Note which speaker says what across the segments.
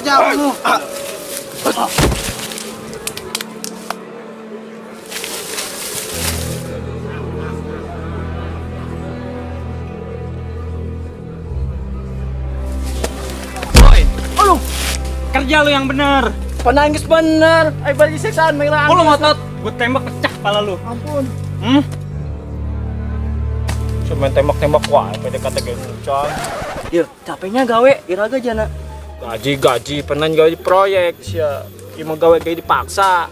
Speaker 1: Kerja kamu.
Speaker 2: Woi, aduh. Kerja lu yang bener.
Speaker 1: Penangis bener. Ayo balik siksaan mengilang.
Speaker 2: Lu ngotot, gue tembak pecah kepala lu.
Speaker 1: Ampun.
Speaker 2: Cuma tembak-tembak wah, PDKT genucan.
Speaker 1: Iya, capeknya gawe, iraga jana.
Speaker 2: Gaji, penan gawe proyek sia. Ieu mah gawe gawe dipaksa.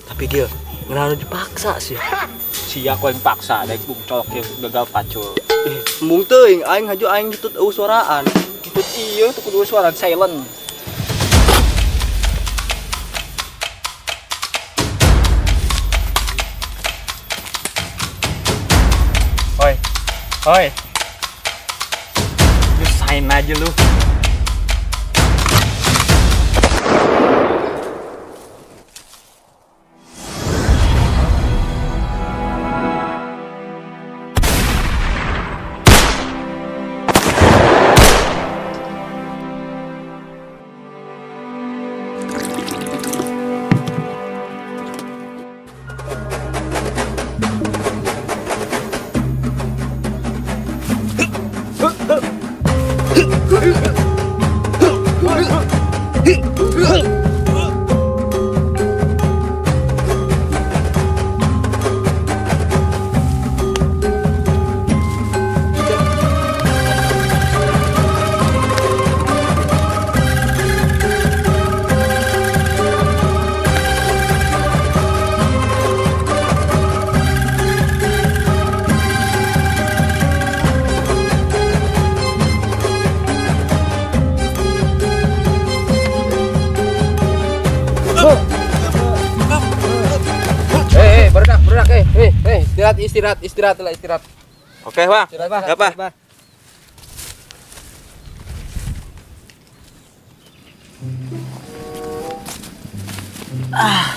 Speaker 1: Tapi dia ngenalu dipaksa sih.
Speaker 2: Sia ku yang paksa, daek bungcok ieu gagal pacul.
Speaker 1: Embung teuing aing haju aing hitut eueuh suaraan.
Speaker 2: Hitut ieu tuh kudu suaraan silent. Oi. Oi. Lu sign aja lu.
Speaker 3: Istirahat, istirahat.
Speaker 4: Oke, Bang.
Speaker 3: Istirahat,
Speaker 4: Pak.
Speaker 1: Ah.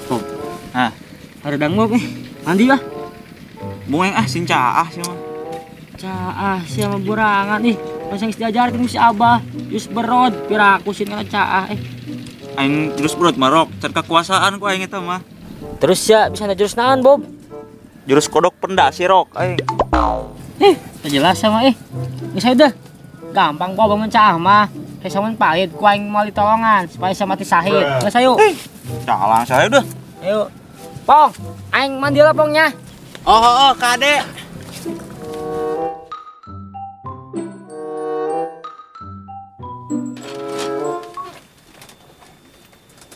Speaker 4: Bob. Ah,
Speaker 1: hareudang Bob eh. Mandi lah.
Speaker 4: Buang ah sing caah sia mah.
Speaker 1: Caah sia mah burangan ih. Pas geus diajarkeun ku si Abah, jus berod piraku sieun kana caah eh.
Speaker 4: Aing jurus berod marok, car kekuasaan ku aing eta mah.
Speaker 1: Terus ya bisa ada jurus naon, Bob?
Speaker 4: Jurus kodok pendasi rok aing.
Speaker 1: Eh, jelas sama eh. Geus dah. Gampang Bob bangun caah mah. Kayak samun pahit ku aing moal ditolongan supaya saya mati sahid. Geus ayo.
Speaker 4: Calang saya udah.
Speaker 1: Ayo. Pong, aing mandi lah pongnya.
Speaker 3: Oh, kade.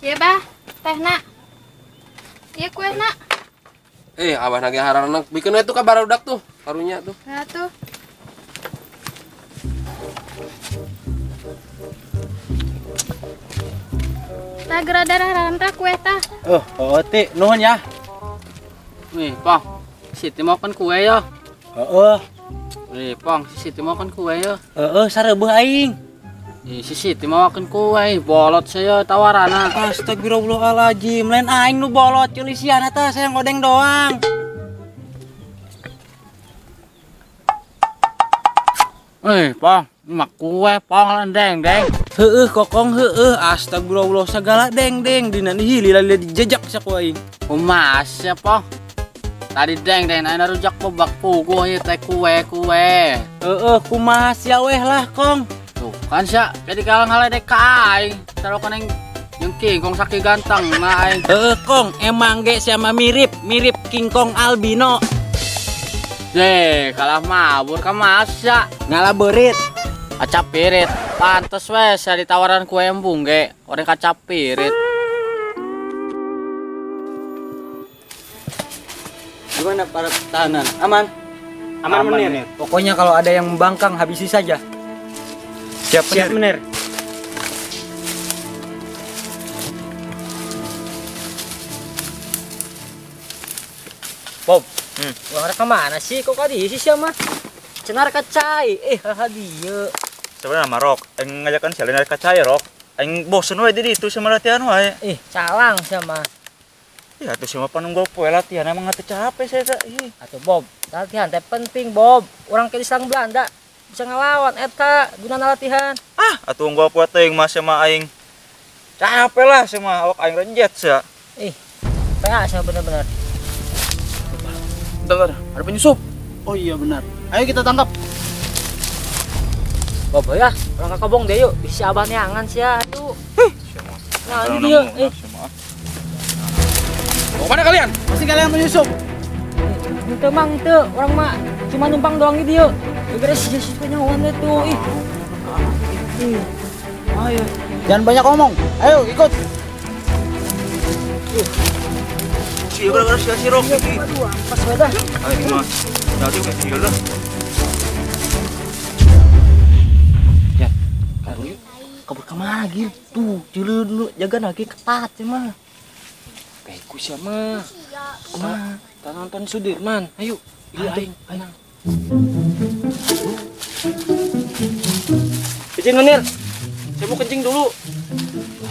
Speaker 5: Ya, Bah. Teh nak. Iya kue nak.
Speaker 3: Abah nagih hararenak bikin we tuh ka barudak tuh, karunya tuh.
Speaker 5: Nah tuh. Tah geura darah rantah kue tah.
Speaker 3: Oh, ti, nuhun ya.
Speaker 6: Wih, Pong. Siti mau kan kue ya?
Speaker 3: Heeh.
Speaker 6: Wih, Pong, Siti mau kan kue ya?
Speaker 3: Heeh, sareubuh aing.
Speaker 6: Ih, si Siti mau kan kue, bolot saya tawarana.
Speaker 3: Astagfirullahaladzim, lain aing nu bolot, culisian eta saya ngodeng doang.
Speaker 6: Wih, Pong, ini mah kue, Pong, lain deng-deng.
Speaker 3: Heeh, kokong heeh, astagfirullah segala deng-deng dina ih lila dijejak saku aing.
Speaker 6: Kumas ya, Pong. Tadi deng-deng aing rujak bebak puguh ieu teh kue-kue.
Speaker 3: Heeh, kumas ya weh lah, Kong.
Speaker 6: Tuh kan sia, jadi kalang haledek ka aing. Taruh yang King Kong saking ganteng nah aing.
Speaker 3: Heeh, Kong, emang ge sia mah mirip, mirip King Kong albino.
Speaker 6: Ye, kalah mabur ka masa.
Speaker 3: Ngalah beurit.
Speaker 6: Kaca pirit. Pantes weh sia ditawaran kue embung ge, orang kaca pirit.
Speaker 3: Gimana para tahanan? Aman?
Speaker 2: Aman, Menir.
Speaker 3: Pokoknya kalau ada yang membangkang habisi saja.
Speaker 2: Siap, siap Menir.
Speaker 1: Bob, uang kemana sih? Kok kadi sih siapa? Cenar kacai, haha dia.
Speaker 4: Sebenarnya marok, aing ngajakan si Alina kacai rok. Aing bosen we di ditu sama latihan wae.
Speaker 1: Ih, calang sama.
Speaker 4: Ya atuh sama panunggul poe latihan emang teu capek saya teh. Ih.
Speaker 1: Atuh Bob, latihan teh penting Bob. Urang ke diserang Belanda. Bisa ngelawan eta gunana latihan.
Speaker 4: Ah, atuh gua poe teuing mah sia mah aing. Capek lah sia mah awak aing renjet sia.
Speaker 1: Ih, PA sia bener-bener.
Speaker 3: Bentar, ada penyusup. Oh iya benar. Ayo kita tangkap.
Speaker 1: Bapak ya, orang kakobong deh yuk. Bisa abah neangan sia, aduh. Nah, ini dia.
Speaker 3: Mau mana kalian? Pasti kalian penyusup.
Speaker 1: Itu mang itu orang mah cuma numpang doang gitu yuk. Gara-gara si penyawan itu. Ih.
Speaker 3: Ayo. Jangan banyak ngomong. Ayo ikut.
Speaker 4: Si gara-gara si Rok iki.
Speaker 1: Pas wadah.
Speaker 4: Ayo mah. Jadi kayak gini lah.
Speaker 3: Ya, kabur yuk. Kabur kemana Gil? Tuh, dulu dulu jaga lagi ketat ya mah.
Speaker 2: Bego sih mah. Kumaha? Kita nonton Sudirman. Ayo. Iya, aing. Ayo.
Speaker 3: Izin Menir. Saya mau kencing dulu.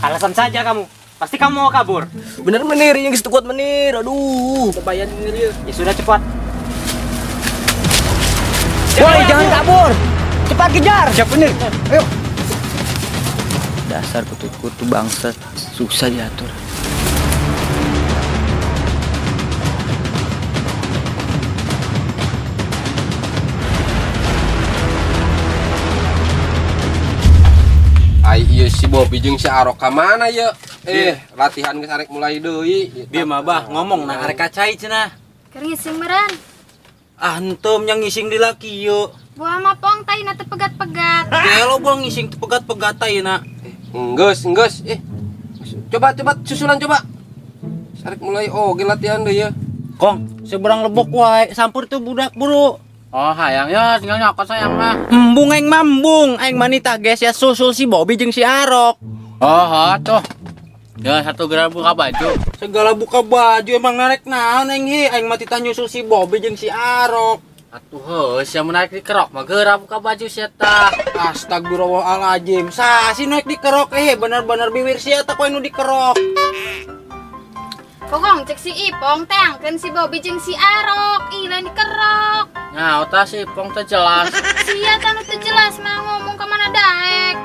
Speaker 2: Alasan saja kamu. Pasti kamu mau kabur.
Speaker 3: Bener Menir, yang geus kuat Menir. Aduh.
Speaker 2: Kebayang Menir. Ya sudah cepat.
Speaker 1: Woi, jangan kabur. Cepat kejar.
Speaker 3: Siap Menir. Ayo. Dasar kutu-kutu bangsat, susah diatur.
Speaker 7: Ai ieu si Bobi jeung si Arok ka mana ye? Latihan geus arek mulai deui.
Speaker 3: Dia mah bah ngomong nah arek kacai cenah.
Speaker 5: Keur ngising meureun.
Speaker 3: Ah henteu nya ngising di laki ye.
Speaker 5: Buah mah pong taina teu pegat-pegat.
Speaker 3: Gelo buang ngising teu pegat-pegat taina.
Speaker 7: Enggeus, enggeus. Coba coba susulan coba. Arek mulai oge latihan deui ye.
Speaker 3: Kong, seberang lebok wae sampur tuh budak buru.
Speaker 6: Oh hayang ya tinggal nyokot sayang mah.
Speaker 3: Embung aing mambung, aing manita guys ya susul si Bobby jeung si Arok.
Speaker 6: Oh tuh. Ya satu gram buka baju.
Speaker 3: Segala buka baju emang narek naon aing hi, aing mah titah nyusul si Bobby jeung si Arok.
Speaker 6: Atuh heuh sia menarik dikerok mah geura buka baju sia tah.
Speaker 3: Astagfirullahaladzim. Sasi naik dikerok bener-bener bibir sia tah koe nu dikerok.
Speaker 5: Pokong cek si Ipong teangkeun si Bobby jeung si Arok, ih lain dikerok.
Speaker 6: Nah, otak si Ipong teh jelas.
Speaker 5: Sia tah nu teu jelas mah ngomong ka mana daek.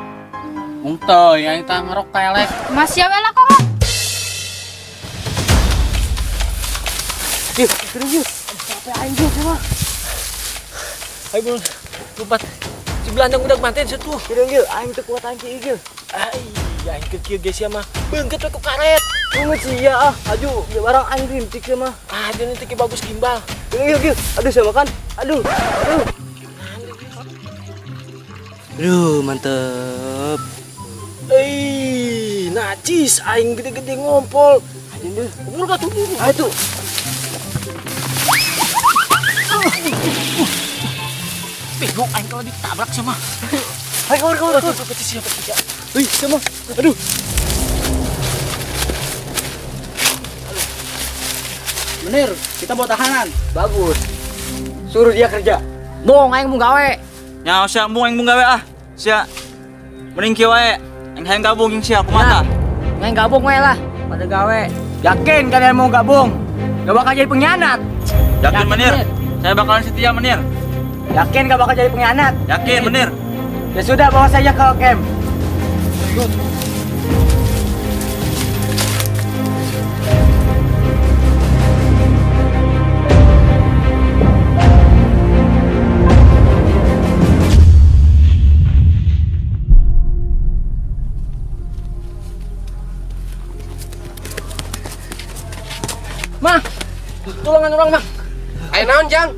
Speaker 6: Mung teu aing tah ngerok kelek.
Speaker 5: Mas sia we lah kok.
Speaker 1: Yuk, terus yuk. Capek aing yuk sama.
Speaker 2: Ayo belum lompat. Si Belanda udah manten situ.
Speaker 1: Kieu yuk, aing teu kuat aing kieu yuk.
Speaker 2: Ai, aing keur kieu geus sia mah. Beungkeut we ku karet.
Speaker 1: Tunggu sia ah, aju barang aing rintik sia mah.
Speaker 2: Ah, dia nanti bagus gimbal.
Speaker 1: Yuk, yuk. Aduh, saya makan. Aduh, aduh.
Speaker 3: Aduh, mantep.
Speaker 2: Najis aing gede-gede ngompol. Aduh, umur gak tuh?
Speaker 1: Ah, itu.
Speaker 2: Bego aing kalau ditabrak sama.
Speaker 1: Ayo kabur, kabur, kabur.
Speaker 2: Siapa, siapa?
Speaker 1: Wih, sama. Aduh.
Speaker 3: Menir, kita bawa tahanan.
Speaker 1: Bagus. Suruh dia kerja. Bong, aing mau gawe.
Speaker 4: Nya sia embung aing mung gawe ah. Sia. Mending kieu wae. Aing hayang gabung jeung sia kumaha?
Speaker 1: Aing gabung wae lah, pada gawe. Yakin kalian mau gabung? Gak bakal jadi pengkhianat.
Speaker 4: Yakin Menir. Saya bakalan setia Menir.
Speaker 1: Yakin gak bakal jadi pengkhianat?
Speaker 4: Yakin Menir.
Speaker 1: Ya sudah, bawa saja ke camp.
Speaker 2: Good. Mah, tulungan orang mah.
Speaker 7: Ayo naon jang?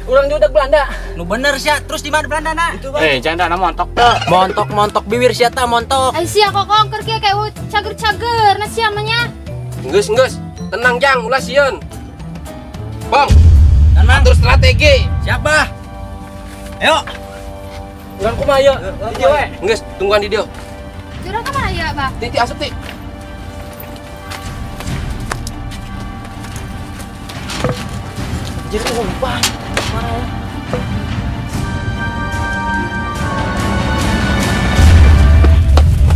Speaker 2: Urang diudak Belanda.
Speaker 3: Nu bener sia, terus di mana Belanda na?
Speaker 2: Itu bang.
Speaker 6: Janda na montok teu.
Speaker 3: Montok montok bibir sia ta montok.
Speaker 5: Ai sia kokong keur kieu kayak cager-cager na sia mah nya.
Speaker 7: Enggeus enggeus, tenang jang, ulah sieun. Bang,
Speaker 3: Tenang.
Speaker 7: Atur strategi.
Speaker 3: Siapa? Ayo.
Speaker 2: Urang kumaha ieu? Di dieu we.
Speaker 7: Enggeus, tungguan di dieu.
Speaker 5: Jurang ka mana ya, Bah?
Speaker 7: Ti ti asup ti.
Speaker 2: Jadi umpan. Mana ya?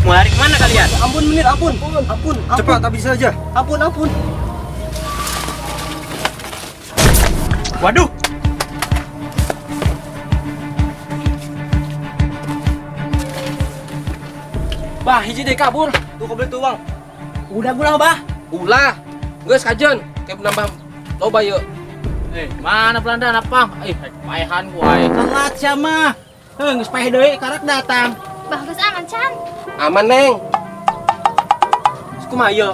Speaker 3: Mau lari kemana kalian?
Speaker 1: Ampun Menir, ampun. Ampun, ampun.
Speaker 4: Cepat habis saja.
Speaker 1: Ampun, ampun.
Speaker 3: Waduh.
Speaker 2: Bah, hiji deh kabur.
Speaker 3: Tuh kabur tuh, Bang. Udah gulang, Bah.
Speaker 7: Ulah. Geus kajeun, kayak nambah loba yeuh.
Speaker 6: Mana Belanda apa? Paehan gua.
Speaker 2: Telat sia mah. Heuh, geus paeh deui karak datang.
Speaker 5: Bah, geus aman can.
Speaker 7: Aman, Neng.
Speaker 3: Kumaha ieu?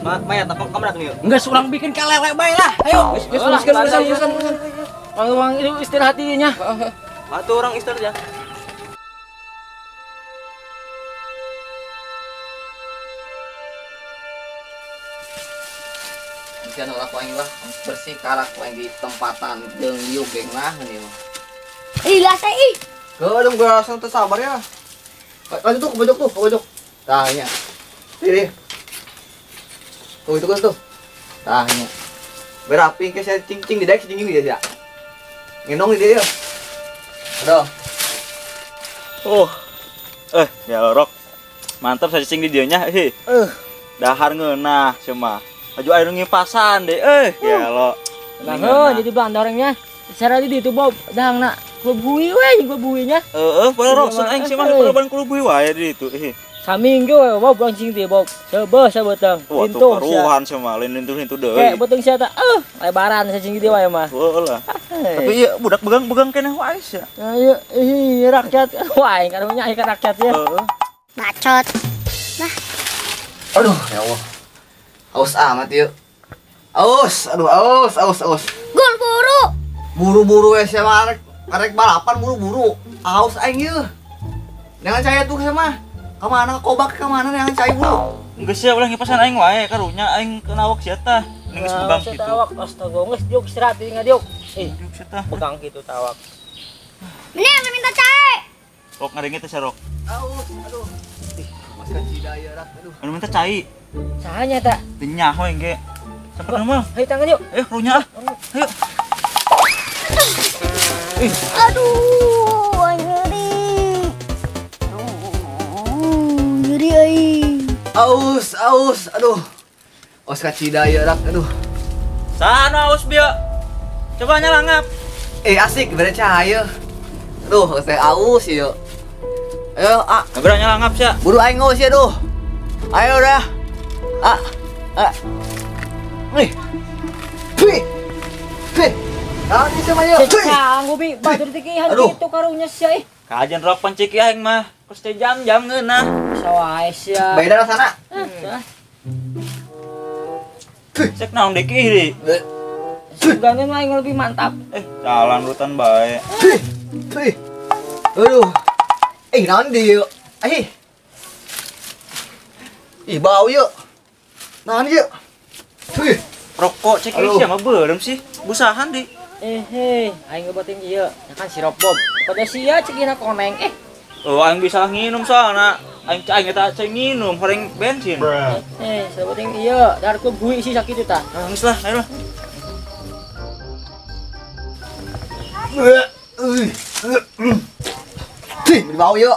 Speaker 3: Maya tak kamar atuh ieu.
Speaker 2: Geus urang bikin kalele bae lah. Ayo.
Speaker 7: Geus teruskan.
Speaker 1: Mang itu istirahat dieu nya.
Speaker 3: Atuh urang istirahat ya.
Speaker 6: Jangan ulah ku aing lah, bersih karak ku aing di tempatan jeung dieu geng lah ini mah.
Speaker 5: Ih, lah saya ih.
Speaker 8: Geuh, gua langsung teu sabar ya. Lanjut tuh ke pojok tuh, ke pojok. Tah nya. Sini. Tuh itu kan tuh. Tah nya.
Speaker 3: Berapi ke saya cing-cing di daek cing-cing dia ya.
Speaker 8: Ngendong di dia. Aduh.
Speaker 4: Oh. Ya lorok. Mantap saya cing di dieu nya heh. Dahar ngeunah sia mah. Aju air ngipasan deh, ya lo.
Speaker 1: Nah, jadi Belanda orangnya. Secara di itu Bob, dahang nak kulubui we, kulubuinya.
Speaker 4: Heeh, pada rokson aing sih mah pada kulubui wae di itu.
Speaker 1: Saminggu we, Bob langsing teh Bob. Sebeuh sabeteng.
Speaker 4: Lintuh karuhan sih mah, lain lintuh deui.
Speaker 1: Kayak beteng sia tah, lebaran saya cing di wae mah.
Speaker 4: Heuh lah. Tapi ieu budak begang-begang keneh wae sia.
Speaker 1: Ieu ih rakyat wae karunya ikan rakyat ya.
Speaker 5: Bacot. Nah.
Speaker 8: Aduh, ya Allah. Aus amat yuk. Aus, aduh aus, aus, aus.
Speaker 5: Gol buru.
Speaker 8: Buru-buru ya sama arek balapan buru-buru. Aus aing yeuh. Jangan saya tuh sama. Kemana kobak kemana jangan cai buru.
Speaker 4: Geus sia ulah ngipasan aing wae karunya aing kena awak sia tah. Geus begang kitu.
Speaker 1: Awak astaga geus diuk istirahat di ngadiuk.
Speaker 4: Diuk sia tah.
Speaker 1: Begang kitu tawak.
Speaker 5: Ini yang minta cai.
Speaker 4: Rok ngaringit teh sia rok.
Speaker 8: Aus, aduh. Ih, mas kan cidaya rak aduh.
Speaker 4: Anu minta cai.
Speaker 1: Sahanya tak?
Speaker 4: Teu nyaho engge. Sampai mah.
Speaker 1: Ayo tangan yuk.
Speaker 4: Ayo runya ah. Ayo.
Speaker 5: Aduh, nyeri. Nyeri aing.
Speaker 8: Aus, aus, aduh. Aus kacida ya rak, aduh.
Speaker 4: Sana aus bieu. Coba nyalangap.
Speaker 8: Asik bere cahaya. Aduh, saya aus ieu. Ayo, ah.
Speaker 4: Bere nyalangap sia.
Speaker 8: Buru aing aus ya, aduh. Ayo dah. Ah, ah. Nih. Pi. Pi. Ah, bisa mah yeuh.
Speaker 1: Cang gobi batur teh kihan kitu karunya sia ih.
Speaker 4: Kajian rok panciki aing mah. Kos teh jam-jam ngeunah.
Speaker 1: Sawae sia.
Speaker 8: Beda rasana.
Speaker 4: Cek naon deui kiri.
Speaker 1: Sugane mah aing lebih mantap.
Speaker 4: Jalan rutan bae.
Speaker 8: Pi. Aduh. Naon dieu? Ih, bau yeuh. Naon ieu?
Speaker 4: Rokok cek sia mah beureum sih. Busahan di.
Speaker 1: Aing ngebatin ieu. Ya kan sirop Bob. Pada sia cek ieu koneng.
Speaker 4: Oh, aing bisa nginum soalna. Aing aing eta cek nginum horeng bensin.
Speaker 1: Sabating ieu, dar ku bui sih sakitu tah.
Speaker 4: Geus lah, ayo lah.
Speaker 8: Ih, bau ieu.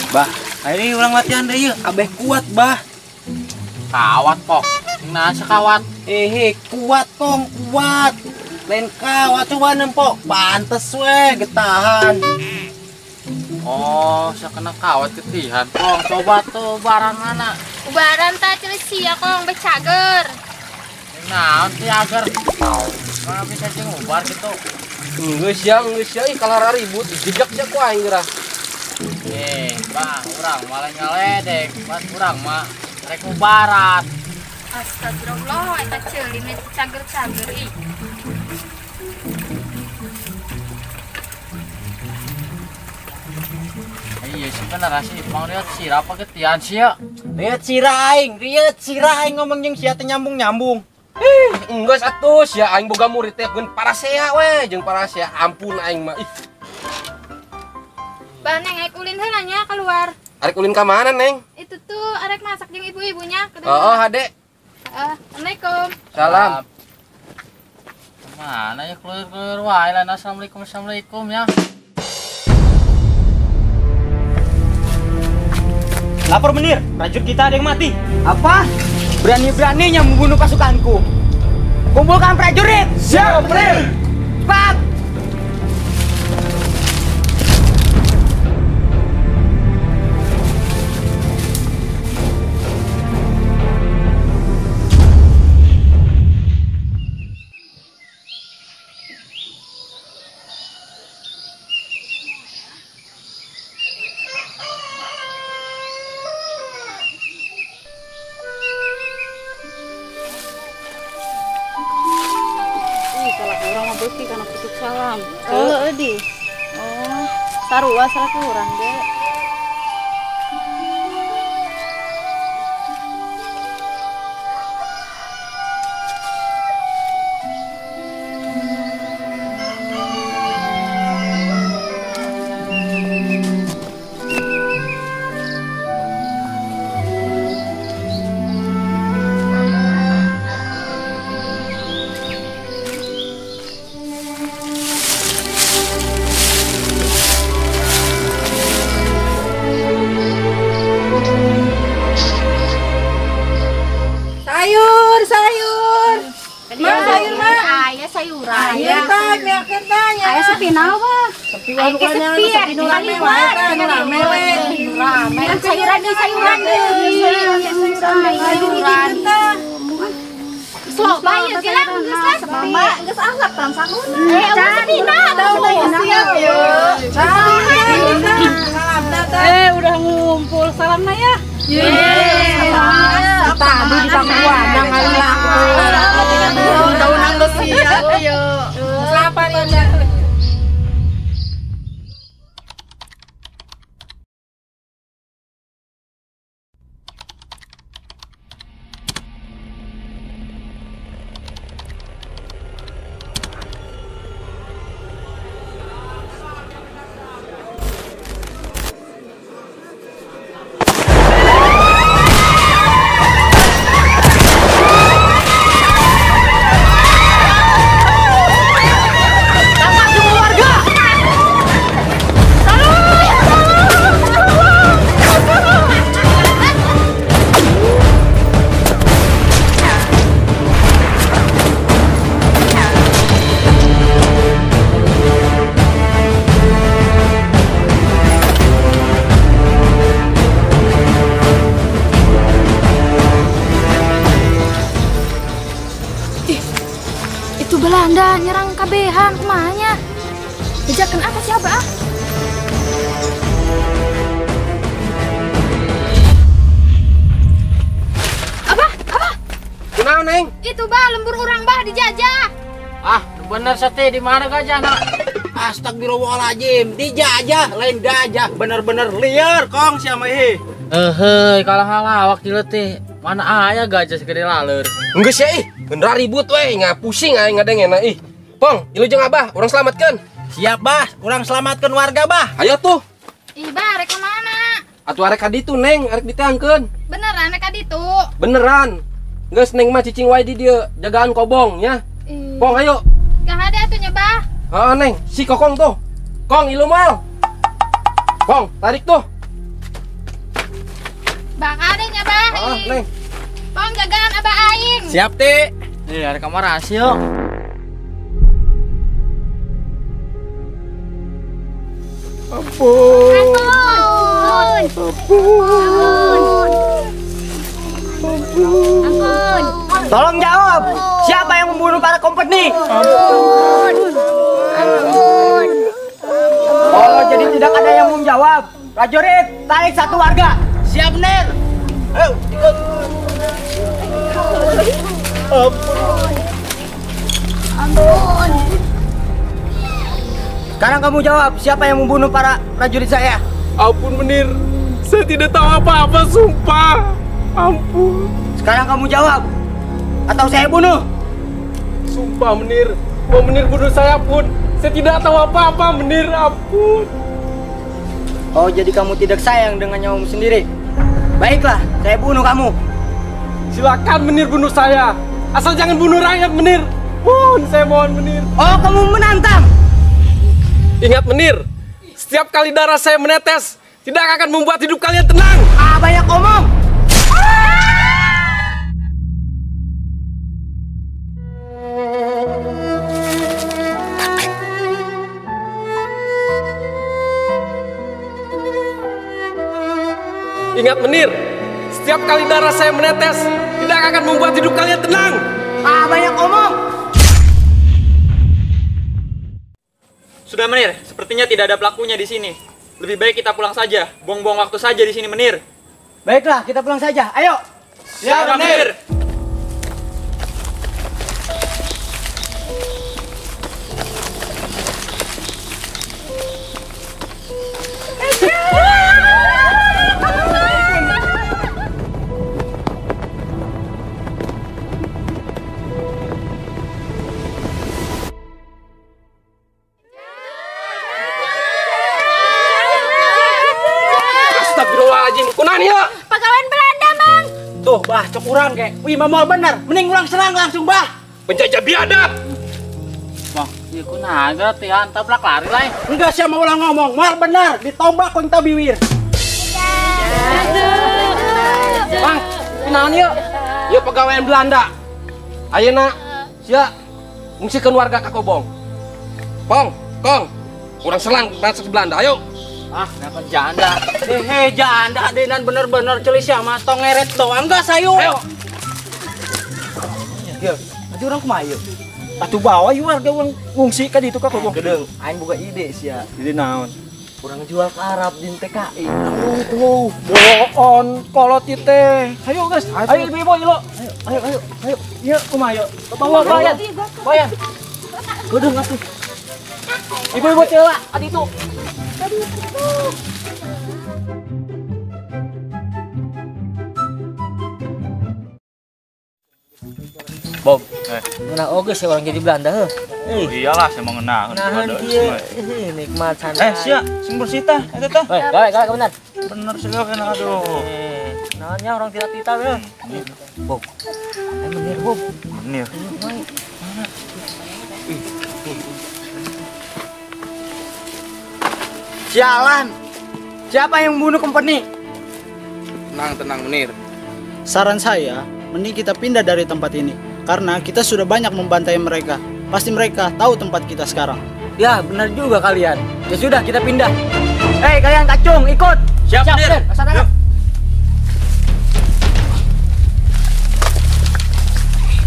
Speaker 2: Bah, ini ulang latihan deh yuk. Abeh kuat, bah.
Speaker 6: Kawat kok. Nah, sekawat.
Speaker 2: Kuat kong, kuat. Lain kawat coba nempok. Pantes we, getahan.
Speaker 6: Oh, saya kena kawat ketihan kong. Coba tuh barang mana?
Speaker 5: Ubaran tak celis ya kong, becager.
Speaker 6: Nah, cager. Mana bisa jeung ubar gitu.
Speaker 7: Geus ya, ih kalara ribut dijejak sia ku aing geurah.
Speaker 6: Bah, urang malah nyaledek, pas urang mah rek ubaran.
Speaker 5: Astagfirullah, eta ceuli meh cager-cager ih.
Speaker 6: Iya sih bener sih, Bang Riot sirah apa getian sih ya?
Speaker 2: Riot sirah aing ngomong jeung sia teh nyambung-nyambung.
Speaker 7: Enggeus atuh sia aing boga murid teh geun parasea we, jeung parasea ampun aing mah. Ih.
Speaker 5: Bah, Neng, arek ulin heula nya keluar.
Speaker 7: Arek ulin ka mana, Neng?
Speaker 5: Itu tuh arek masak jeung ibu-ibunya.
Speaker 7: Oh, hade.
Speaker 5: Assalamualaikum.
Speaker 7: Salam.
Speaker 6: Mana ya keluar-keluar wae lah. Assalamualaikum, assalamualaikum ya.
Speaker 4: Lapor menir, prajurit kita ada yang mati.
Speaker 2: Apa? Berani-beraninya membunuh pasukanku.
Speaker 8: Kumpulkan prajurit.
Speaker 7: Siap, Menir.
Speaker 8: Cepat.
Speaker 5: Salam. Oh, di. Oh, sarua salah kurang ge.
Speaker 9: Udah ngumpul salamna ya.
Speaker 2: Tadi di Pangkuanang
Speaker 5: Belanda nyerang kabehan kumahanya. Bejakeun apa sih abah? Abah, abah.
Speaker 7: Kunaon, Neng?
Speaker 5: Itu bah lembur urang bah dijajah.
Speaker 6: Ah, bener sete di mana gajah nak?
Speaker 2: Astagfirullahaladzim, dijajah lain gajah, bener-bener liar kong siapa ih.
Speaker 6: Heuh, kalah halawak di letih. Mana aya gajah segede laleur.
Speaker 7: Geus ya ih, bener ribut we, ngapusing aing ngadengena ih. Pong, ilu jeung abah, urang selamatkeun.
Speaker 2: Siap bah, urang selamatkeun warga bah.
Speaker 7: Ayo tuh.
Speaker 5: Ih bah, rek ka mana?
Speaker 7: Atuh arek ka ditu Neng, arek diteangkeun.
Speaker 5: Beneran rek ka ditu?
Speaker 7: Beneran. Geus Neng mah cicing wae di dieu, jagaan kobong nya. Pong ayo.
Speaker 5: Kahade atuh nya bah.
Speaker 7: Heeh Neng, si Kokong tuh. Kong ilu mal. Pong, tarik tuh.
Speaker 5: Bang ada nya bah.
Speaker 7: Oh, Neng.
Speaker 5: Pong jagaan abah aing.
Speaker 2: Siap ti.
Speaker 6: Nih ada kamar rasio.
Speaker 7: Ampun. Ampun. Ampun.
Speaker 5: Ampun.
Speaker 8: Tolong jawab, siapa yang membunuh para kompeni?
Speaker 5: Ampun. Ampun.
Speaker 8: Oh, jadi tidak ada yang menjawab. Prajurit, tarik satu warga.
Speaker 2: Siap, Ner. Ayo, ikut. Ampun.
Speaker 5: Ampun.
Speaker 8: Sekarang kamu jawab, siapa yang membunuh para prajurit saya?
Speaker 7: Ampun, Menir. Saya tidak tahu apa-apa, sumpah. Ampun.
Speaker 8: Sekarang kamu jawab, atau saya bunuh?
Speaker 7: Sumpah, Menir. Mau Menir bunuh saya pun, saya tidak tahu apa-apa, Menir. Ampun.
Speaker 8: Oh, jadi kamu tidak sayang dengan nyawamu sendiri? Baiklah, saya bunuh kamu.
Speaker 7: Silakan Menir bunuh saya. Asal jangan bunuh rakyat, Menir. Mohon, saya mohon, Menir.
Speaker 8: Oh, kamu menantang.
Speaker 7: Ingat, Menir. Setiap kali darah saya menetes, tidak akan membuat hidup kalian tenang.
Speaker 8: Ah, banyak omong.
Speaker 7: Ingat Menir, setiap kali darah saya menetes, tidak akan membuat hidup kalian tenang.
Speaker 8: Ah, banyak omong.
Speaker 4: Sudah Menir, sepertinya tidak ada pelakunya di sini. Lebih baik kita pulang saja, buang-buang waktu saja di sini Menir.
Speaker 8: Baiklah, kita pulang saja. Ayo.
Speaker 4: Siap, Menir.
Speaker 5: Pegawai Belanda, Mang.
Speaker 8: Tuh, bah, cok urang kek. Wih, mamol bener. Mending ulang serang langsung, bah.
Speaker 7: Penjajah biadab.
Speaker 6: Bang, ieu kunaon latihan tablak lari lain.
Speaker 8: Enggak sih mau ulang ngomong, mal bener. Ditombak ku entah biwir.
Speaker 7: Bang, kunaon ieu? Ieu pegawai Belanda. Ayeuna sia ngungsikeun warga ka Kobong. Pong, Kong, urang serang bangsa Belanda, ayo.
Speaker 6: Ah, kenapa janda?
Speaker 8: Hehe, janda denan bener-bener celis ya, mas. Tong ngeret doang enggak sayu.
Speaker 7: Ayo.
Speaker 8: Ya, nanti orang kumaha ieu? Atuh bawa ieu warga urang ngungsi ka ditu ka Kobong.
Speaker 3: Gedeung, aing boga ide sia.
Speaker 4: Ide naon?
Speaker 3: Urang jual ke Arab di TKI.
Speaker 8: Tuh, boon kolot ieu teh. Ayo guys, ayo ibu-ibu ieu. Ayo, ayo, ayo. Ieu kumaha ieu? Bawa bayan. Bayan. Gedeung atuh. Ibu-ibu ceula ka ditu.
Speaker 1: Bob, ngeunah oge sih orang jadi Belanda heuh.
Speaker 4: Oh, iyalah saya mau ngeunah.
Speaker 1: Nahan kieu. Nikmat santai.
Speaker 4: Sia, sing bersih tah eta tah.
Speaker 1: Weh, gawe gawe bener.
Speaker 4: Bener sih gawe aduh.
Speaker 1: Naonnya orang tidak tita we. Bob. Menir, Bob.
Speaker 4: Menir.
Speaker 1: Mana?
Speaker 8: Sialan. Siapa yang membunuh company?
Speaker 6: Tenang, tenang Menir.
Speaker 10: Saran saya, mending kita pindah dari tempat ini. Karena kita sudah banyak membantai mereka. Pasti mereka tahu tempat kita sekarang.
Speaker 8: Ya, benar juga kalian. Ya sudah, kita pindah. Hei, kalian kacung, ikut.
Speaker 4: Siap, Menir.
Speaker 1: Siap,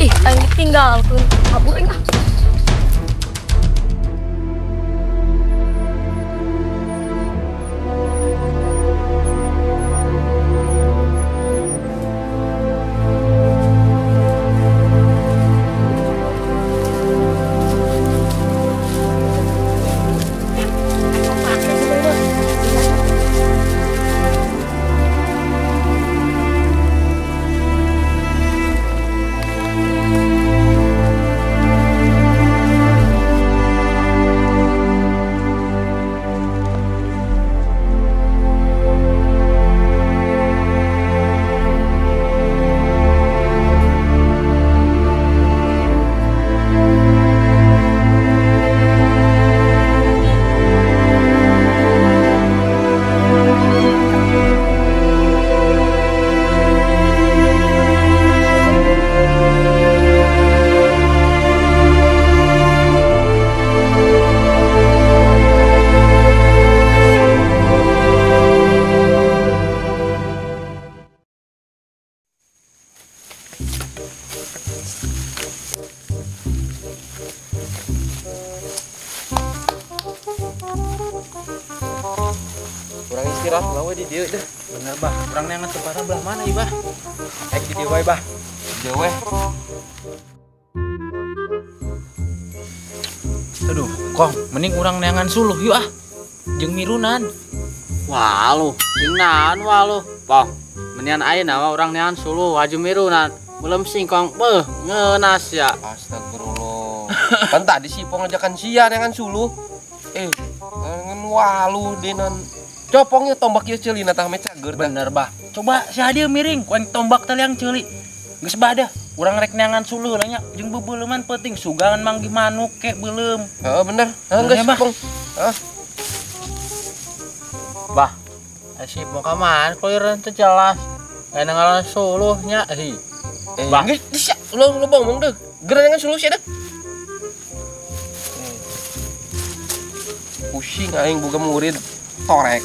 Speaker 5: Ih, aing ditinggalkeun. Kabur aing ah.
Speaker 7: Kurang istirahat lah we di dieu deh.
Speaker 3: Bener bah, urang neangan tempatna belah mana ieu bah? Ek di dieu wae bah.
Speaker 7: Dieu we.
Speaker 3: Aduh, Kong, mending urang neangan suluh yuk ah. Jeung mirunan.
Speaker 6: Waluh, jeung naon waluh. Pong, mendingan ayeuna mah urang neangan suluh aju mirunan. Belum singkong beuh ngeunas ya.
Speaker 7: Astagfirullah. Kan tadi si Pong ngajakan sia neangan suluh. Neangan waluh denan. Copongnya tombak ieu ceulina tah meh cager.
Speaker 3: Bener bah. Coba si Hadil miring ku aing tombak taliang ceuli. Geus badah, urang rek neangan suluh lah nya jeung beubeuleuman peuting sugan manggih manuk ke beuleum.
Speaker 7: Heeh bener. Heeh geus Pong. Heeh.
Speaker 6: Bah, si Pong ka mana kuliran teu jelas. Aya ngaran suluh nya hi.
Speaker 7: Bah, geus lu ngomong deh. Geura neangan suluh sia deh. Pusing aing boga murid torek.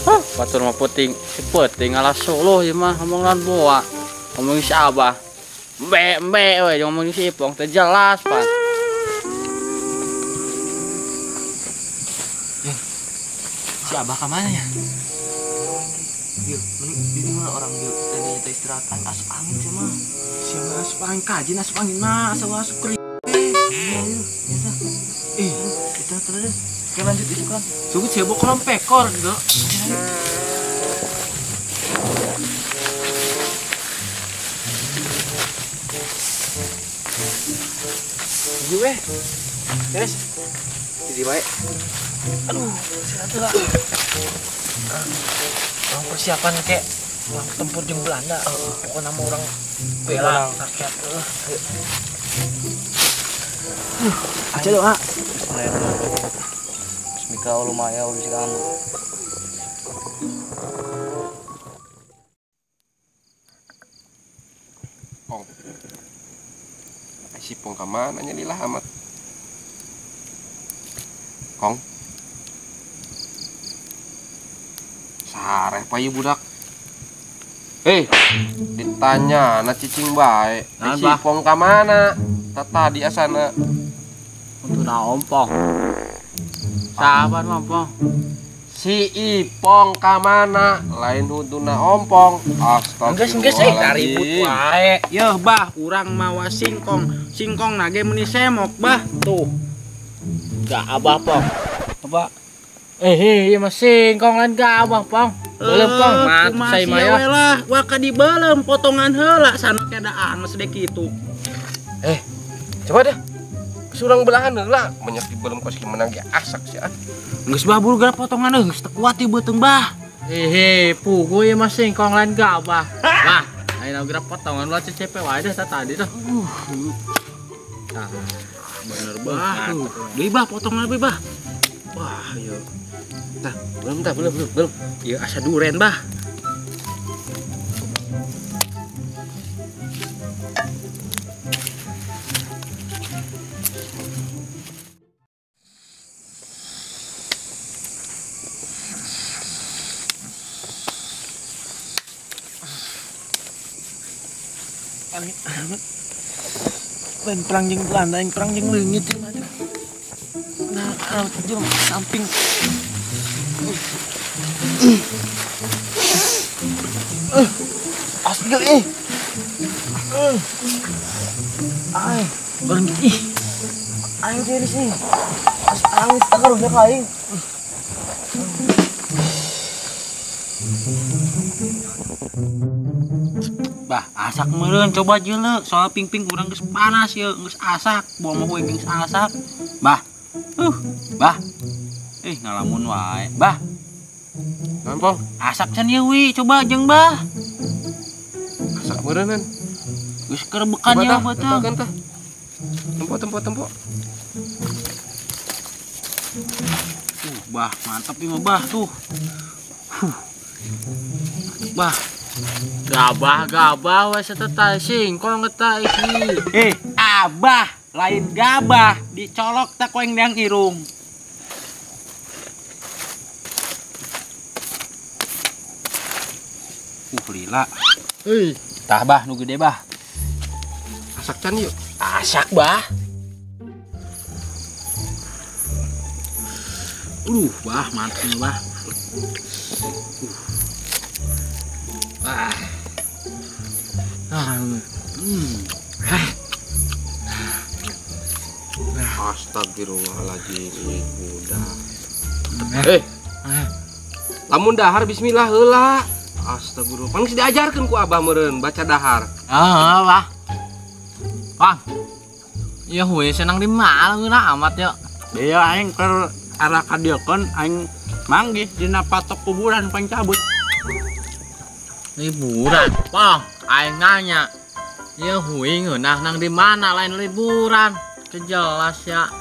Speaker 6: Hah, batur mah peuting, si peuting ngalah suluh ieu mah omongan boa. Ngomong si Abah. Embe we ngomong si Ipong teh jelas pan.
Speaker 3: Si Abah ka mana ya? Yuk, mending di mana orang yuk tadi kita istirahat asup angin sih mah. Siapa asup angin kajin asup angin mah asup asup keri. Kita terus. Oke lanjut itu kan. Sungguh cebok kolam pekor gitu.
Speaker 7: Gue, beres. Jadi baik.
Speaker 3: Aduh, istirahat lah. Orang persiapan kek orang tempur jeung Belanda. Pokoknya nama orang bela rakyat.
Speaker 8: Aja doa.
Speaker 2: Bismillahirrahmanirrahim. Bismillahirrahmanirrahim.
Speaker 7: Pong. Si Pong ka mana nya lila amat. Kong. Sareh payu budak. Ditanya na cicing bae. Si Pong ka mana? Tadi asana.
Speaker 6: Untuk naon Pong? Sabar mah Pong.
Speaker 7: Si Ipong ka mana? Lain huntuna ompong. Astagfirullahaladzim.
Speaker 3: Geus ribut wae. Yeuh bah, urang mawa singkong. Singkong nage meuni semok bah. Tuh.
Speaker 6: Gak abah Pong. Apa? Ieu mah singkong lain gak abah Pong. Beuleum Pong, mantap saya mah ya.
Speaker 3: Lah, waka dibeuleum potongan heula sana keda anges deh kitu.
Speaker 7: Coba deh. Surang belahan heula, banyak dibeuleum kos menang ge asak sih ah.
Speaker 3: Geus bah buru gara potongan geus teu kuat ieu beuteung bah.
Speaker 6: Pugu ieu mah singkong lain gabah. Bah, ayeuna geura potongan ulah CCP wae deh tadi tuh. Nah,
Speaker 3: bener bah. Deui bah potongan deui bah. Wah, ieu.
Speaker 7: Tah, belum tah, belum.
Speaker 3: Ieu asa duren bah. Lain perang jeung Belanda, yang perang jeung leungit ieu mah. Nah, jeung samping. Asli ih.
Speaker 8: Ay, leungit ih. Aing tiris ih. As angin takaruhnya ka aing.
Speaker 3: Bah, asak meureun coba jeuleuh, soal ping-ping urang geus panas ieu, geus asak, bawa mah we geus asak. Bah. Bah. Ngalamun wae. Bah.
Speaker 7: Naon, Pong?
Speaker 3: Asak can ieu wi, coba jeung bah.
Speaker 7: Asak meureun.
Speaker 3: Geus kerebekan ieu beuteung.
Speaker 7: Tah. Tempo.
Speaker 3: Bah, mantap ieu mah bah tuh. Bah.
Speaker 6: Gabah we sateta singkong eta iki.
Speaker 3: Abah lain gabah dicolok tak ku aing deang irung. Lila. Tah bah nu gede bah.
Speaker 7: Asak can yuk.
Speaker 3: Asak bah. Bah mantap bah.
Speaker 7: Astagfirullahaladzim, budak. Lamun dahar bismillah heula. Astagfirullah. Pang geus diajarkeun ku abah meureun baca dahar.
Speaker 6: Bah. Bang. Ieu huy senang di mana geuna amat ya.
Speaker 3: Ieu aing keur arah ka dieu aing manggih dina patok kuburan pang cabut.
Speaker 6: Liburan, Pong, aing nanya. Ieu hui ngeunah nang di mana lain liburan. Jelas ya.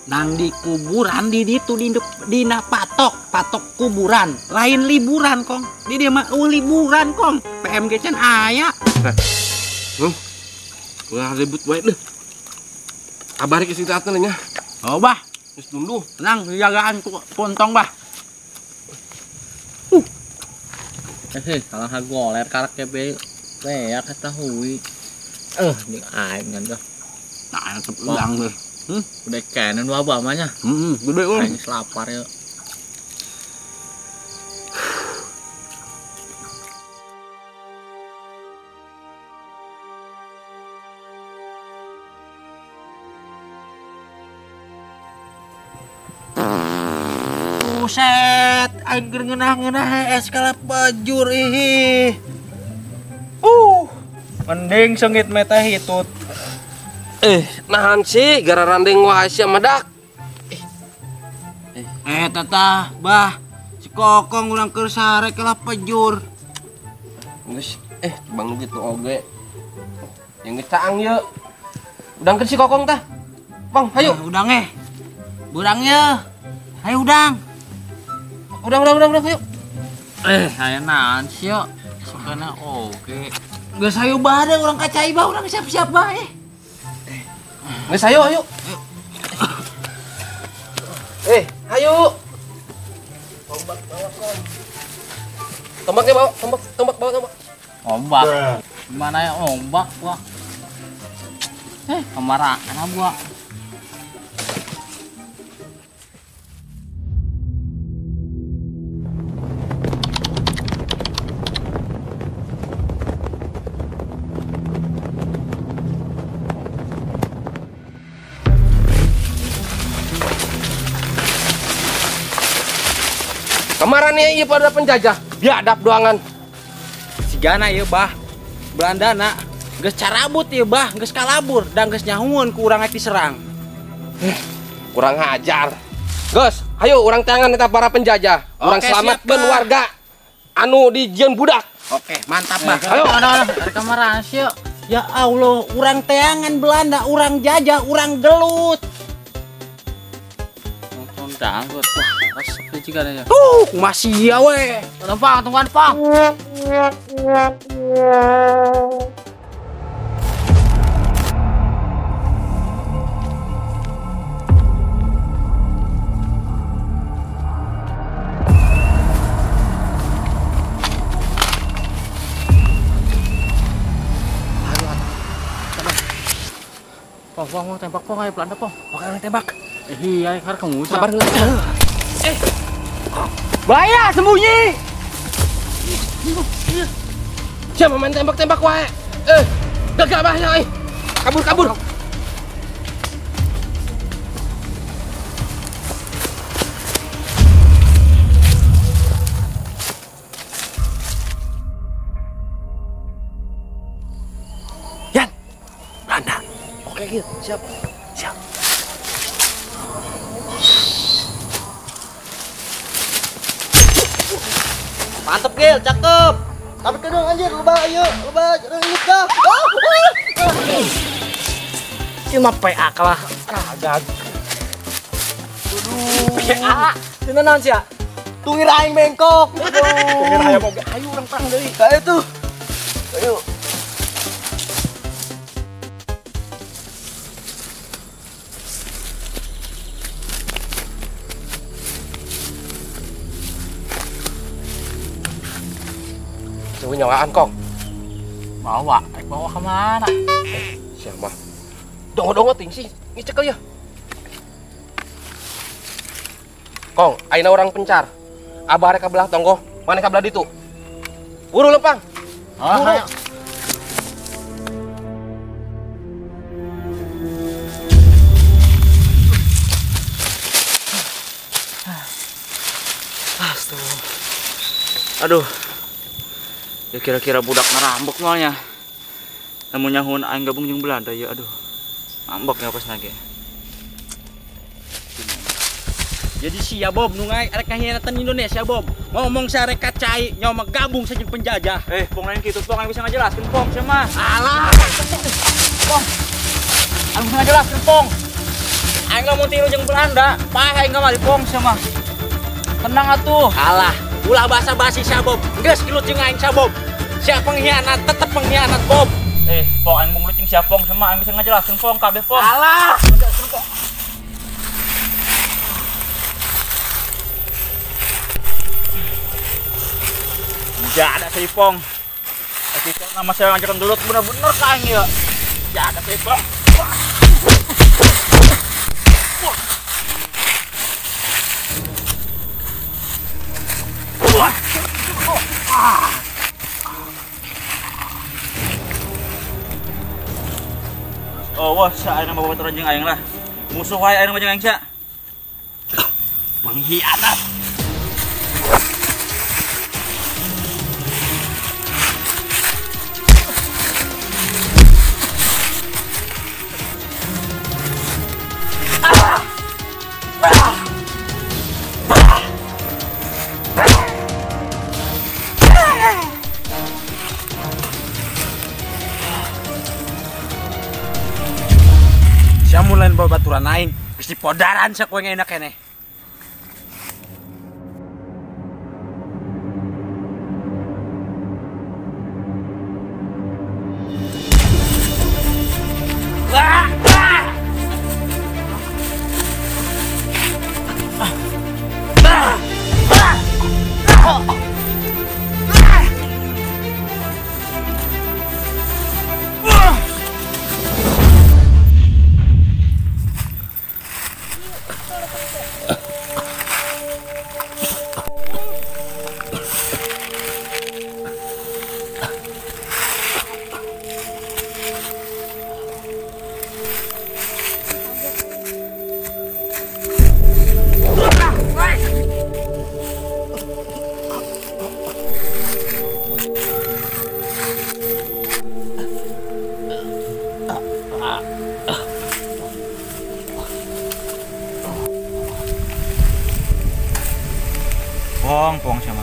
Speaker 3: Nang di kuburan di ditu dina patok kuburan. Lain liburan, Kong. Di dieu mah liburan, Kong. PMG can aya.
Speaker 7: Ulah ribut wae deh. Abah rek istirahatna nya.
Speaker 3: Oh, bah.
Speaker 7: Geus tunduh.
Speaker 3: Tenang, jagaan ku pontong, bah.
Speaker 6: Kalah goler karak kebe leak eta hui. Jeung aing kan tuh.
Speaker 3: Nah, tetep udang tuh.
Speaker 6: Udah kenen wabah mah nya.
Speaker 3: Heeh, gede euy.
Speaker 6: Aing lapar ya.
Speaker 2: Buset, aing keur ngeunah-ngeunah es kalah pejur ih.
Speaker 8: Mending sengit meta hitut.
Speaker 7: Nahan sih gara randeng wae sia medak.
Speaker 2: Tetah, bah. Si Kokong urang keur sare kalah pejur.
Speaker 7: Geus, bang nu kitu oge. Yang geus caang ieu. Udangkeun si Kokong tah. Bang, hayu.
Speaker 2: Udang Burang ye. Hayu udang.
Speaker 7: Udang, ayo.
Speaker 6: Aya naon sih yo? Sukana oge.
Speaker 2: Geus hayu bae urang ka cai bah, urang siap-siap bae.
Speaker 7: Geus hayu, ayo. Hayu. Tombak bawa, Kom. Tombaknya bawa, tombak bawa, tombak.
Speaker 6: Ombak. Gimana ya ombak gua? Kemarahan gua.
Speaker 7: Kemarin ya pada penjajah, biadab doangan.
Speaker 3: Sigana ieu bah, Belanda na geus carabut ieu bah, geus kalabur dan geus nyahueun ku urang rek diserang.
Speaker 7: Kurang hajar. Geus, hayu urang tangan eta para penjajah. Urang selamatkeun warga anu dijieun budak.
Speaker 2: Oke, mantap bah.
Speaker 7: Ayo.
Speaker 6: Kemarin sih.
Speaker 2: Ya Allah, urang teangan Belanda, urang jajah, urang gelut.
Speaker 6: Nonton dangdut. Wah, resep juga ya.
Speaker 3: Tuh, masih ya we.
Speaker 6: Tungguan, tungguan, Pang. Pong, pong, tembak pong, ayo Belanda pong.
Speaker 3: Oke, orang tembak.
Speaker 6: Iya, karena kamu
Speaker 7: sabar.
Speaker 3: Bahaya, sembunyi.
Speaker 7: Siapa main tembak-tembak wae? Gagal bahaya, Kabur, kabur. Yan, Belanda.
Speaker 2: Oke, Gil, siap. Siap. Mantep, Gil, cakep.
Speaker 10: Tapi kedong anjir, lebah ayo, lebah reungit dah.
Speaker 1: Ieu mah PA kalah ragag.
Speaker 2: Aduh.
Speaker 1: PA. Cenah naon sia?
Speaker 2: Tungir aing bengkok.
Speaker 8: Tungir hayam oge, ayo urang perang deui.
Speaker 2: Ayo tuh. Ayo.
Speaker 7: Nyawaan kong.
Speaker 6: Bawa, bawa kemana?
Speaker 7: Siapa? Dongo-dongo ting sih, ngecekel ya. Kong, aina orang pencar. Abah rek kabelah tonggoh, maneh kabelah ditu. Buru lempang. Buru.
Speaker 4: Astagfirullah. Aduh. Ya kira-kira budak ngerambek malnya. Namun nyahun aing gabung jeung Belanda ya aduh. Ngambek ya pas nage.
Speaker 3: Jadi sia Bob nu arek ngahianatan Indonesia Bob. Ngomong sarek kacai nyawa gabung saja penjajah.
Speaker 4: Pong lain kitu pong aing bisa ngajelaskeun pong sia mah.
Speaker 3: Alah. Pong. Aing bisa ngajelaskeun pong. Aing lamun tilu jeung Belanda, paeh aing kamari pong sia mah. Tenang atuh. Alah. Ulah basa-basi sia Bob. Geus gelut jeung aing sia Bob. Sia pengkhianat tetep pengkhianat Bob.
Speaker 4: Pong aing mung lucing sia pong sama aing bisa ngajelaskeun pong kabeh pong.
Speaker 3: Alah.
Speaker 4: Jaga si Ipong. Kita nama saya ngajakan dulu bener-bener ka aing ya. Jaga si Ipong. Oh, wah, saya nama babaturan jeung aing lah. Musuh wae aing mah jeung aing sia.
Speaker 3: Pengkhianat. Lain babaturan aing, geus dipodaran sia kowe enak keneh.
Speaker 4: Pong sama.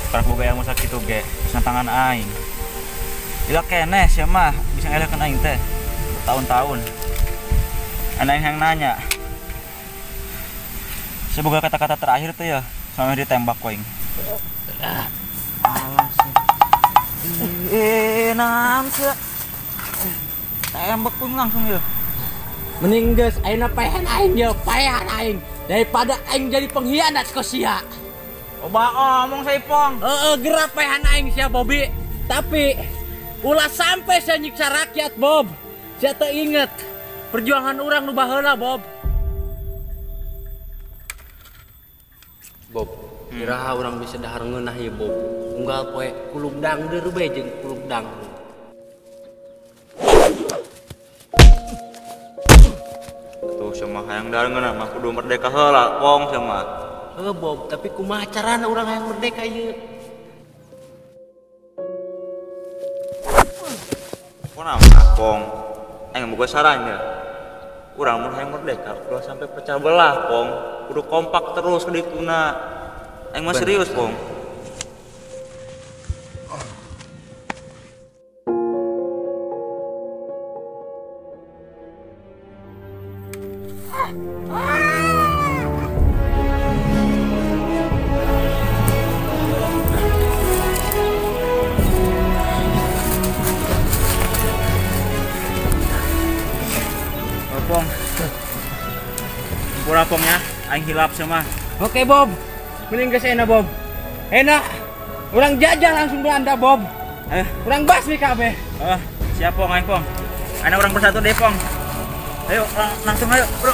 Speaker 4: Karak boga ilmu sakitu ge, bisa tangan aing. Ila keneh sia mah bisa ngelehkeun aing teh bertahun-tahun. Ana yang nanya. Semoga kata-kata terakhir tuh ya sampai ditembak ku aing. Alah sih. Naon sia. Tembak pun langsung ya.
Speaker 6: Mending geus ayeuna paehan aing ya, paehan aing daripada aing jadi pengkhianat ka sia.
Speaker 3: Oba omong sa Ipong.
Speaker 6: Heeh, gerak paehan aing sia Bobby. Tapi ulah sampai sia nyiksa rakyat, Bob. Sia teu inget perjuangan urang nu baheula, Bob.
Speaker 2: Bob, iraha urang bisa dahar ngeunah ieu, Bob. Unggal poe kulub dangdeur bae jeung kulub dangdeur.
Speaker 4: Tuh sama hayang dahar ngeunah mah kudu merdeka heula, Pong sama.
Speaker 2: Heuh, Bob, tapi kumaha carana urang hayang merdeka ieu?
Speaker 4: Kunaon Pong? Aing boga sarannya. Urang mun hayang merdeka ulah sampai pecah belah, Pong. Kudu kompak terus ke dituna. Aing mah serius, Pong. Pong. Pura Pong ya, aing hilap sama.
Speaker 6: Oke, Bob. Mending geus enak, Bob. Enak. Urang jajah langsung Belanda, Bob. Urang basmi kabeh.
Speaker 4: Siap Pong, aing Pong. Aing urang bersatu deh, Pong. Ayo, langsung ayo, bro.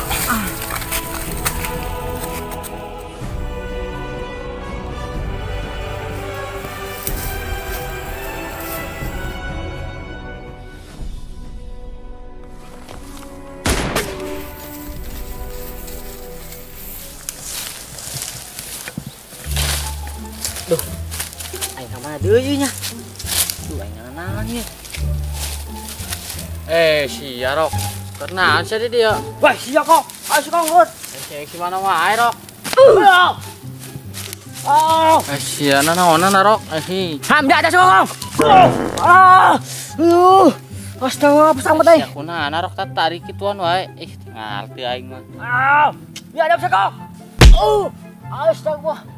Speaker 1: Duh, aing ka mana deui nya? Duh, aing naon ieu?
Speaker 6: Sia Rok. Karena sia di dia.
Speaker 1: Wah, sia kok. Ayo si Kong, Rok.
Speaker 6: Sia si mana wae, Rok.
Speaker 1: Oh.
Speaker 6: Sia naonan Rok.
Speaker 1: Ham dia ada si Kong. Ah. Astaga, apa aing?
Speaker 6: Sia kunaon Rok tarik kituan wae. Ih, ngarti aing mah.
Speaker 1: Ah. Ya ada si Kong. Astaga.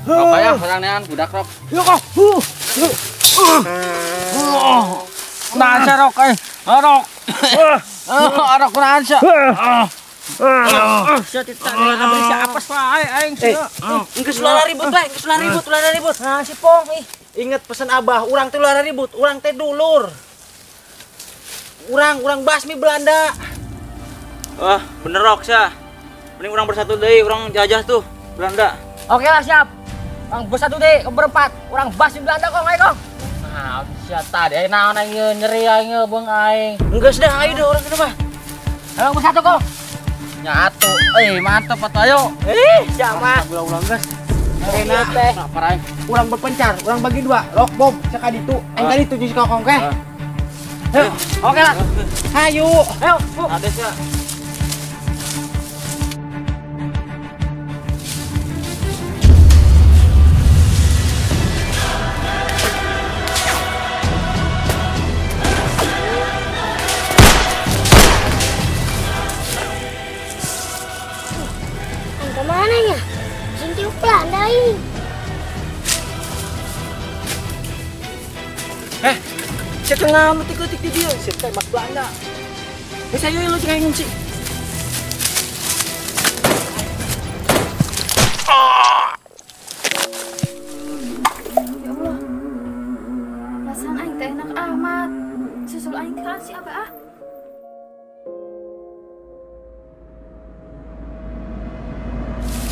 Speaker 6: Rok aya urang nean budak Rok.
Speaker 1: Yo Kong. Nah, sia Rok eh. Rok. Rok kunaon sia? Sia tita abis sia apes wae aing sia.
Speaker 3: Geus ulah ribut bae, geus ulah ribut, ulah ribut.
Speaker 1: Nah, si Pong ih.
Speaker 3: Ingat pesan Abah, urang teh ulah ribut, urang teh dulur. Urang basmi Belanda.
Speaker 4: Wah, bener rok sia. Mending urang bersatu deui, urang jajah tuh Belanda.
Speaker 1: Oke lah siap. Urang bersatu deui, berempat. Urang basmi Belanda kong, ayo kong.
Speaker 6: Nah, sia tadi aing naon aing nyeri aing beung aing.
Speaker 3: Geus dah, ayo dah urang mah.
Speaker 1: Ayo bersatu kong.
Speaker 6: Nyatu. Mantep atuh ayo.
Speaker 1: Ih, sia mah.
Speaker 10: Ulang-ulang geus. Rena teh. Urang berpencar, urang bagi dua. Rok bom sakaditu, aing kaditu jeung si Kokong keh.
Speaker 1: Ayo, oke lah.
Speaker 3: Hayu.
Speaker 1: Ayo,
Speaker 4: ada sia.
Speaker 5: Kemana ya? Cinti Belanda ini.
Speaker 8: Saya tengah metik-metik di dia, saya tembak Belanda. Saya lu jangan ngungsi.
Speaker 5: Ya Allah, perasaan aing teh enak amat. Susul aing kan si Abah ah.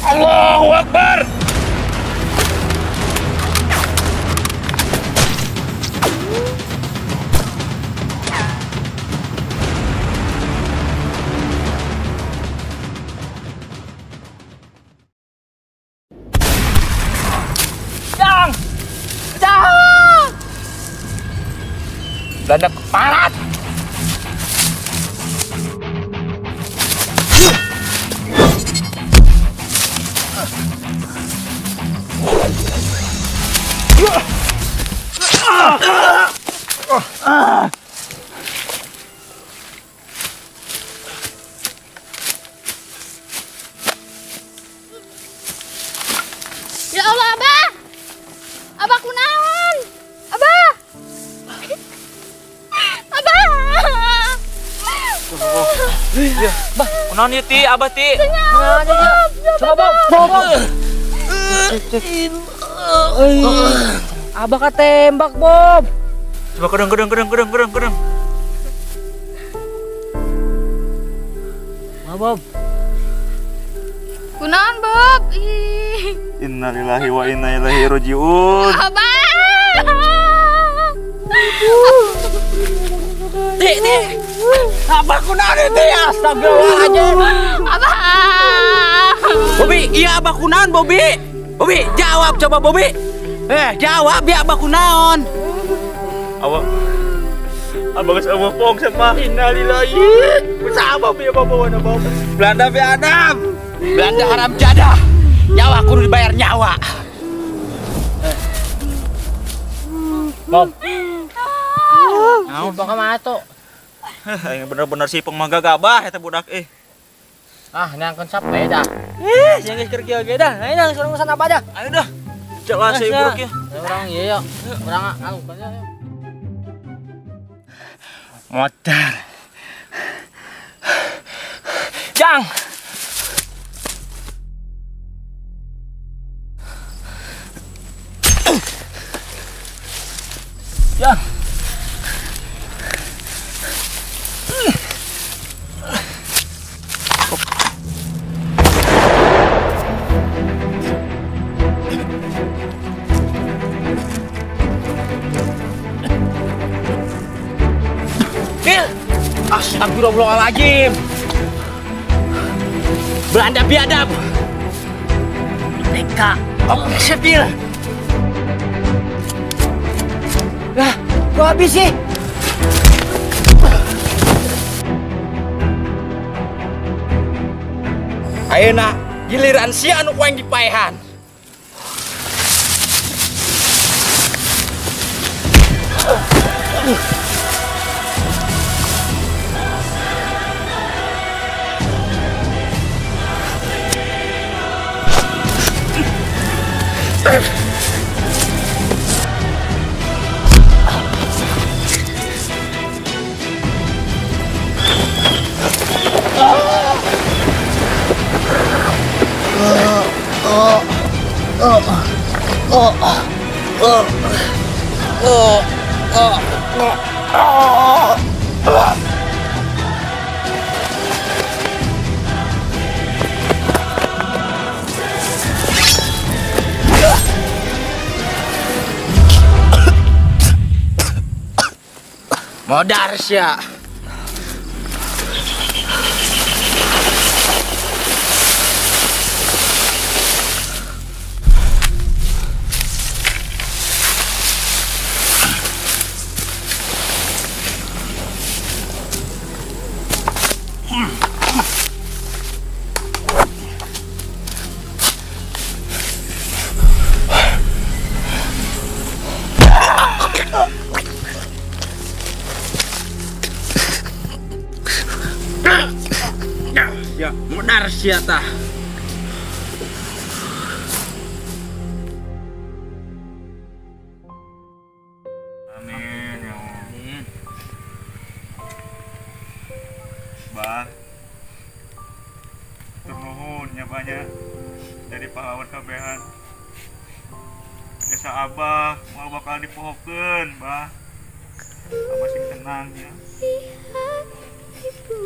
Speaker 7: Allahu Akbar.
Speaker 1: Jang! Jang!
Speaker 7: Belanda keparat.
Speaker 5: Ya Allah, Abah. Abah kunaon? Abah. Abah.
Speaker 4: Bah, kunaon ieu ti, Abah ti?
Speaker 1: Coba, Bob. Abah ketembak, Bob.
Speaker 4: Coba kedeng.
Speaker 1: Wah, Bob.
Speaker 5: Kunaon, Bob? Ih.
Speaker 4: Innalillahi wa inna ilaihi rajiun.
Speaker 5: Abah.
Speaker 3: Ti. Abah kunaon teh? Astagfirullahaladzim.
Speaker 5: Abah.
Speaker 3: Bobi, iya abah kunaon, Bobi? Bobi, jawab coba Bobi. Jawab ya abah kunaon.
Speaker 4: Abah. Abah geus eueuh pong sama. Innalillahi. Kusaha Bobi abah bawa abah. Belanda biadab.
Speaker 3: Belanda haram jadah. Nyawa kudu dibayar nyawa.
Speaker 1: Bob. Naon pong ka tuh?
Speaker 4: Aing bener-bener si pong mah gagabah eta budak eh.
Speaker 6: Ah, neangkeun sape dah.
Speaker 1: Ih, sia geus keur kieu ge dah. Ayo dah, urang urusan apa dah?
Speaker 4: Ayo dah. Jelas sih buruk ya.
Speaker 6: Urang ieu ya. Urang anu kan ya.
Speaker 8: Motor. Jang.
Speaker 1: Jang.
Speaker 3: Astagfirullahaladzim. Belanda biadab. TK Sepil.
Speaker 1: Lah, kok habis sih?
Speaker 3: Ayeuna giliran sia anu ku aing dipaehan. Oh, oh, oh, oh, oh, oh, oh. Modar sia. Ya, modar sia tah.
Speaker 4: Amin ya Allah. Amin. Bah. Turnuhun nya banyak dari pahlawan kabehan. Jasa abah moal bakal dipohokeun, bah. Abah sing tenang ya. Ya, itu.